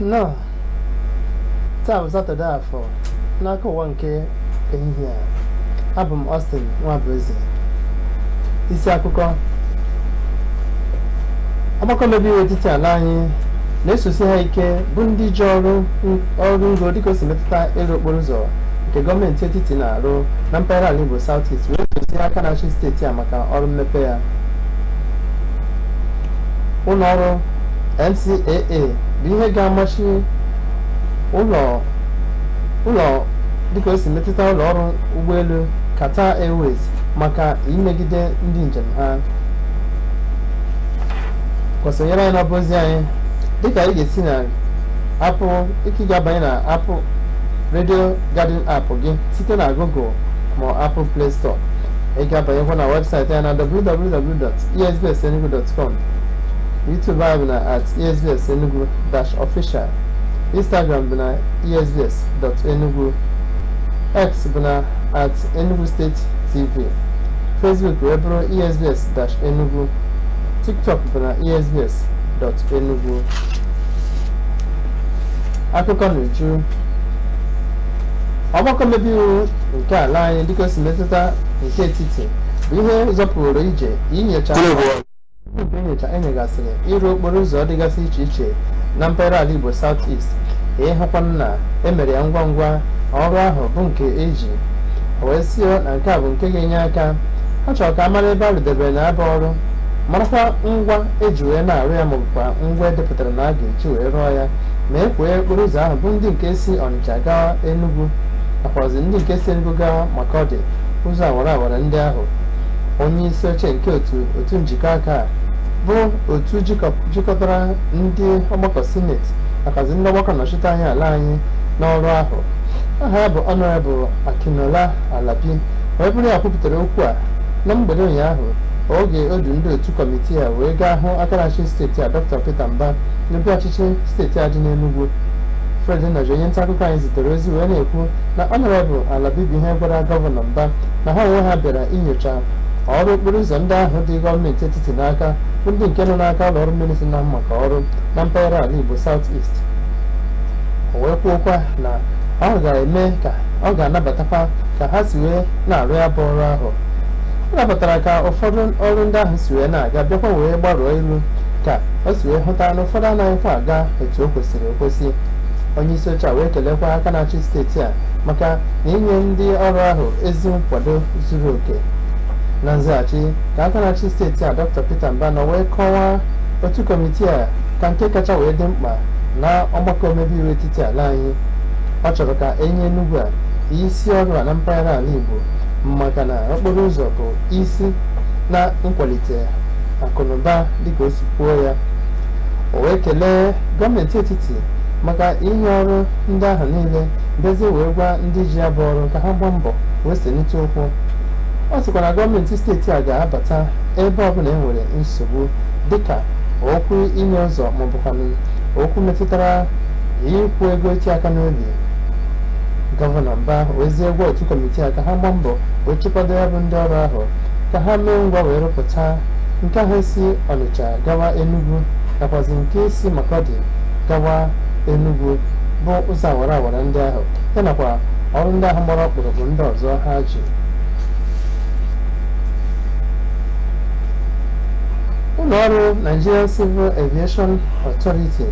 Nnọọ, taa bụ Satọde afọ n'aka ụwa nke ehihie a. Abụ m Austin Nwabueze. Isi akụkọ: ọgbakọ mmebi iwu etiti ala anyị na-esosi ha ike bụ ndị ji ọrụ ọrụ ngo dịka o si metụta ịrụ okporo ụzọ nke gọọmenti etiti na-arụ na mpaghara ala Igbo South East wee dozie aka na-achị steeti a maka ọrụ mmepe ya. Ụlọ ọrụ NCAA bụ ihe ga-amachi ụlọ ụlọ dịka o si metụta ụlọ ọrụ ụgbọelu Qatar Airways maka imegide ndị njem ha. Kwasonyere anyị n'ọba ozi anyị dịka ị ga-esi na Apple ike ga-abanye na Apple Radio Garden app gị site na Google ma Apple Play Store. Ị ga-abanyekwa na webụsaịtị anyị na www.esbsenugu.com. YouTube anyị bụ na @esbsenugu-official, Instagram bụ na esbs.enugu, X bụ na @enugustatetv, Facebook wee bụrụ esbs-enugu, TikTok bụ na esbs.enugu. Akụkọ n'uju: ọgbakọ mmebi iwu nke ala anyị dịka o si metụta nke etiti bụ ihe zọpụrụ ije inyocha nke nyocha enyegasịrị ịrụ okporo ụzọ dịgasị iche iche na mpaghara ala Igbo South East, ịhụkwanụ na emere ya ngwa ngwa ọrụ ahụ bụ nke eji wee sị na nke a bụ nke ga-enye aka. Ha chọrọ ka a mara ebe a rụdebere na aba ọrụ, marakwa ngwa eji wee na-arụ ya, maọbụkwa ngwa edepụtara na a ga-eji wee rụọ ya, ma e kwee okporo ụzọ ahụ bụ ndị nke si Ọnịcha gawa Enugu nakwazi ndị nke si Enugu gawa Makurdi, ụzọ awara awara ndị ahụ. Onye isi oche nke otu njikọ aka a bụ otu jikọtara ndị ọgbakọ sineti nakwazi ndị ọgbakọ nnọchite anya ala anyị n'ọrụ ahụ, aha ya bụ Honorable Akinola Alabi, wee bụrụ ya kwupụtara okwu a na mgbede ụnyaahụ oge o du ndị otu kọmitii a wee gaa hụ aka na-achị steeti a, Dr. Peter Mbah, n'obi ọchịchị steeti a dị n'Enugu. Fred Nnaji, onye nta akụkọ anyị zitere ozi wee na-ekwu na Honorable Alabi bụ ihe gwara Gọvanọ Mbah na ha onwe ha bịara inyocha ọrụ okporo ụzọ ndị ahụ dị gọọmenti etiti n'aka, bụ ndị nke nọ n'aka ụlọ ọrụ ministri na maka ọrụ na mpaghara ala Igbo South East. O wee kwuokwa na ọ ga-eme ka ọ ga-anabatakwa ka ha si wee na-arụ ya bụ ọrụ ahụ. Ọ nabatara ka ụfọdụ ọrụ ndị ahụ si wee na-aga, bịakwa wee gbarụọ ilu ka o si wee hụta na ụfọdụ anaghịkwa aga etu o kwesịrị ekwesị. Onye isi oche a wee kelekwa aka na-achị steeti a maka na inye ndị ọrụ ahụ ezi nkwado zuru oke. Na nzaghachi ka aka na-achị steeti a, Dr. Peter Mbah, nọ wee kọwaa otu kọmitii a ka nke kacha wee dị mkpa na ọgbakọ omebe iwu etiti ala anyị. Ọ chọrọ ka enye Enugu a isi ọrụ a na mpaghara ala Igbo, maka na okporo ụzọ bụ isi na nkwalite akụnụba dịka o si kwuo ya. O wee kelee gọọmenti etiti maka inye ọrụ ndị ahụ niile, bịazie wee gwa ndị ji ya bụ ọrụ ka ha gbaa mbọ wee selite ụkwụ. Ọ sịkwa na gọọmenti steeti a ga-abata ebe ọbụla e nwere nsogbu, dịka okwu inye ụzọ maọbụkwanụ okwu metụtara ịkwụ ego iti aka n'obi. Gọvanọ Mbah wezie gwa otu kọmitii a ka ha gbaa mbọ wee chịkwado ya bụ ndị ọrụ ahụ, ka ha mee ngwa wee rụpụta nke ahụ si Ọnịcha gawa Enugu nakwazi nke si Makurdi gawa Enugu, bụ ụzọ awara awara ndị ahụ, ya nakwa ọrụ ndị ahụ gbara ọkpụrụkpụ ndị ọzọ ha ji. Ụlọ ọrụ Nigerian Civil Aviation Authority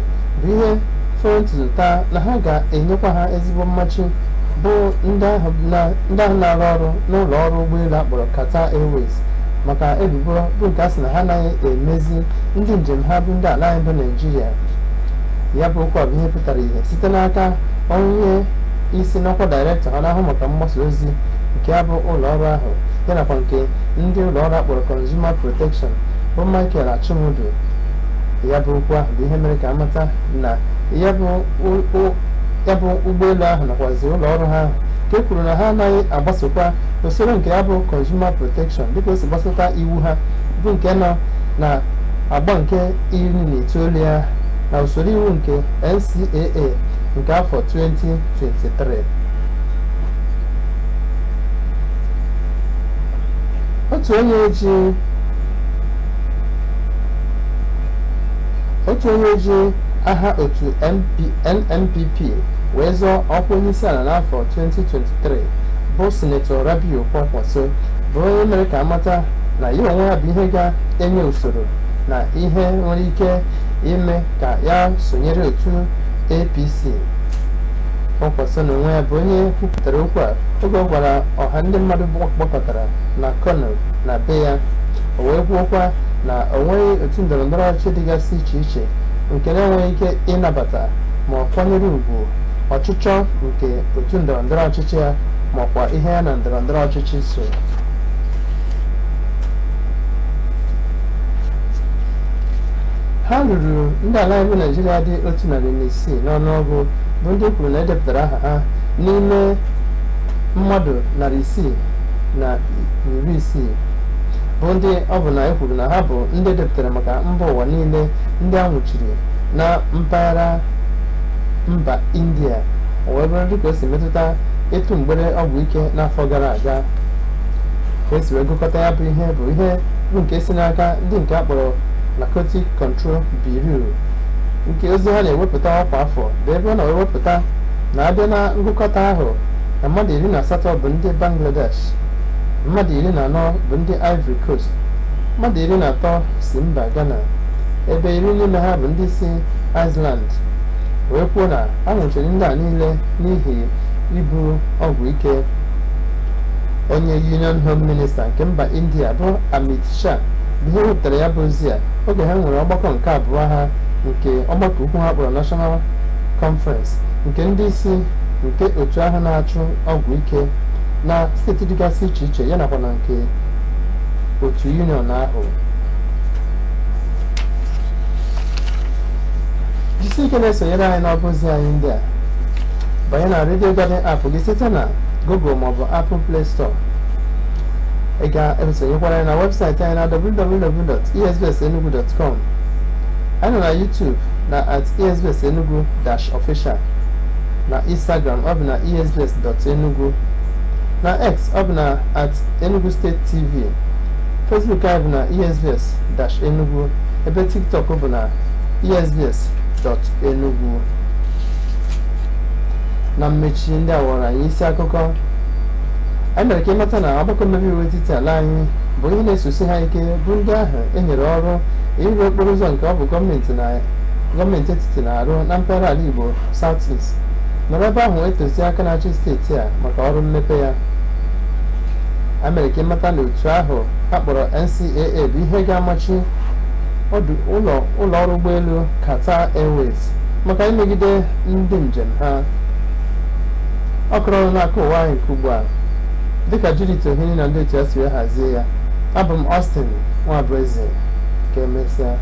bụ ihe fere ntutu taa na ha ga-enyekwa ha ezigbo mmachi bụ ndị ahụ na-arụ ọrụ n'ụlọ ọrụ ụgbọelu akpọrọ Qatar Airways maka ebubo bụ nke a sị na ha anaghị emezi ndị njem ha bụ ndị ala anyị bụ Naijiria. Ya bụ okwu a bụ ihe pụtara ihe site n'aka onye isi n'ọkwa dairektọ ha na-ahụ maka mgbasa ozi nke ya bụ ụlọ ọrụ ahụ, ya nakwa nke ndị ụlọ ọrụ akpọrọ Consumer Protection, bụ Michael Achụmụdu. Ya bụ okwu ahụ bụ ihe mere ka amata na ya bụ ụgbọelu ahụ nakwazi ụlọ ọrụ ha ka e kwuru na ha anaghị agbasokwa usoro nke ya bụ Consumer Protection dịka o si gbasata iwu ha, bụ nke nọ na agba nke 19 ya na usoro iwu nke NCAA nke afọ 2023. Otu onye ji Aha otu NNPP wee zọọ ọkwa onyeisiala n'afọ 2023 bụ Sinetọ Rabiu Kwankwaso bụ onye mere ka amata na ya onwe ya bụ ihe ga-enye usoro na ihe nwere ike ime ka ya sonyere otu APC. Kwankwaso na onwe ya bụ onye kwupụtara okwu a oge ọ gwara ọha ndị mmadụ gbakọtara na Kano na be ya. O wee kwuokwa na o nweghị otu ndọrọndọrọ ọchịchị dịgasị iche iche nke na-enweghị ike ịnabata ma ọ kwanyere ugwu ọchịchọ nke otu ndọrọndọrọ ọchịchị ya ma ọkwa ihe ya na ndọrọndọrọ ọchịchị so. Ha ruru ndị ala anyị bụ Naịjirịa dị 106 n'ọnụọgụ bụ ndị kwuru na edepụtara aha ha n'ime mmadụ 660 bụ ndị ọ bụ na e kwuru na ha bụ ndị edepụtara maka mba ụwa niile ndị a nwụchiri na mpaghara mba India, o wee bụrụ dịka o si metụta ịtụ mgbere ọgwụ ike n'afọ gara aga. Ka esi wee gụkọta ya bụ ihe bụ ihe bụ nke si n'aka ndị nke akpọrọ Narcotic Control Bureau, nke ozi ha na-ewepụta kwa afọ, bụ ebe ọ na-ewepụta na abịa na ngụkọta ahụ na mmadụ 18 bụ ndị Bangladesh, mmadụ 14 bụ ndị Ivory Coast, mmadụ 13 si mba Ghana, ebe 10 n'ime ha bụ ndị si Iceland, wee kwuo na a nwụchiri ndị a niile n'ihi ibu ọgwụ ike. Onye Union Home Minister nke mba India bụ Amit Shah bụ ihe wepụtara ya bụ ozi a oge ha nwere ọgbakọ nke abụọ ha nke ọgbakọ ukwu ha kpọrọ National Conference nke ndị isi nke otu ahụ na-achụ ọgwụ ike na steeti dịgasị iche iche ya nakwa na nke otu union ahụ. Jisie ike na-esonyere anyị n'ọba ozi anyị ndị a. Banye na Radio Garden app gị site na Google maọbụ Apple Play Store. Ị ga-esonyekwara anyị na webụsaịtị anyị na www.esbsenugu.com. Anyị nọ na YouTube na @esbsenugu-official, na Instagram ọ bụ na esbs.enugu, na X ọ bụ na @EnuguStateTV. Facebook anyị bụ na esbs-enugu, ebe TikTok bụ na esbs.enugu. Na mmechi, ndị a wọrọ anyị isi akụkọ. Anyị mere ka ịmata na ọgbakọ mmebi iwu etiti ala anyị bụ ihe na-esosi ha ike bụ ndị ahụ e nyere ọrụ ịrụ okporo ụzọ nke ọ bụ gọọmenti na gọọmenti etiti na-arụ na mpaghara ala Igbo South East nọrọ ebe ahụ etozi aka na-achị steeti a maka ọrụ mmepe ya. A mere ka ịmata na otu ahụ a kpọrọ NCAA bụ ihe ga-amachi ọdụ ụlọ ụlọ ọrụ ụgbọelu Qatar Airways maka imegide ndị njem ha. Ọ kọrọ ọnụ n'aka ụwa anyị nke ugbu a dịka Judith Ohiri na ndị otu ya si wee hazie ya. Abụ m Austin Nwabueze. Ka emesịa.